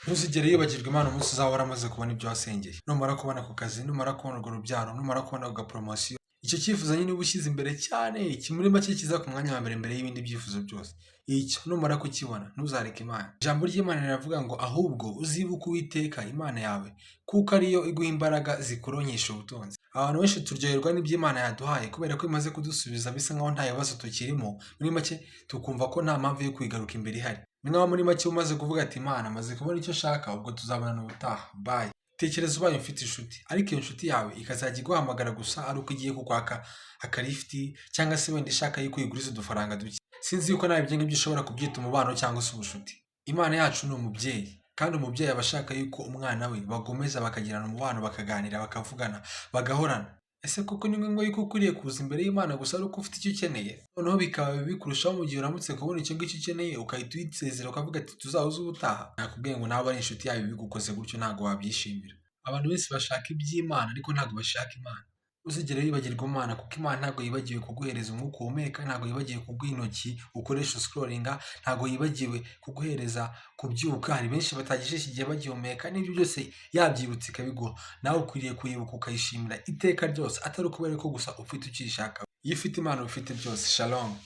Ntuzigere wibagirwa Imana umunsi uzaba waramaze kubona ibyo wasengeye. Numara kubona ako kazi, numara kubona urwo rubyaro, numara kubona ako gaporomosiyo, icyo cyifuzo nyine uba ushyize imbere cyane, muri make kiza ku mwanya wa mbere mbere y'ibindi byifuzo byose. Icyo numara kukibona, ntuzareke Imana. Ijambo ry'Imana riravuga ngo: "Ahubwo uzibuke Uwiteka Imana yawe, kuko ariyo iguha imbaraga zikuronkesha ubutunzi." Abantu benshi turyoherwa n'ibyo Imana yaduhaye kubera ko imaze kudusubiza bisa nkaho nta bibazo tukirimo, muri make tukumva ko nta mpamvu yo kwigaruka imbere ihari. Ni nkaho muri make umaze kuvuga ati: "Imana, maze kubona icyo nshaka, ubwo tuzabonana ubutaha, bye." Tekereza ubaye ufite inshuti, ariko iyo nshuti yawe ikazajya iguhamagara gusa ari uko igiye kukwaka akalifuti, cyangwa se wenda ishaka yuko uyiguriza udufaranga duke. Sinzi yuko nawe ibyo ngibyo ushobora kubyita umubano cyangwa se ubucuti. Imana yacu ni umubyeyi, kandi umubyeyi aba ashaka yuko umwana we bagomeza bakagirana umubano, bakaganira, bakavugana, bagahorana. Ese koko ni ngombwa yuko ukwiriye kuza imbere y'Imana gusa ari uko ufite icyo ukeneye? Noneho bikaba bibi kurushaho mu gihe uramutse kubona icyo ngicyo ukeneye, ugahita uyisezera ukavuga ati: "Tuzahuze ubutaha." Nakubwiye ngo nawe ari inshuti yawe ibigukoze gutyo, ntabwo wabyishimira. Abantu benshi bashaka iby'Imana, ariko ntabwo bashaka Imana. Ntuzigere wibagirwa Imana, kuko Imana ntabwo yibagiwe kuguhereza umwuka uhumeka, ntabwo yibagiwe kuguha intoki ukoresha uscrollinga, ntabwo yibagiwe kuguhereza kubyuka. Hari benshi batagejeje igihe bagihumeka, n'ibyo byose yabyibutse ikabiguha. Nawe ukwiriye kuyibuka ukayishimira iteka ryose, atari ukubera ko gusa ufite icyo uyishaka. Iyo ufite Imana uba ufite byose. Shalom.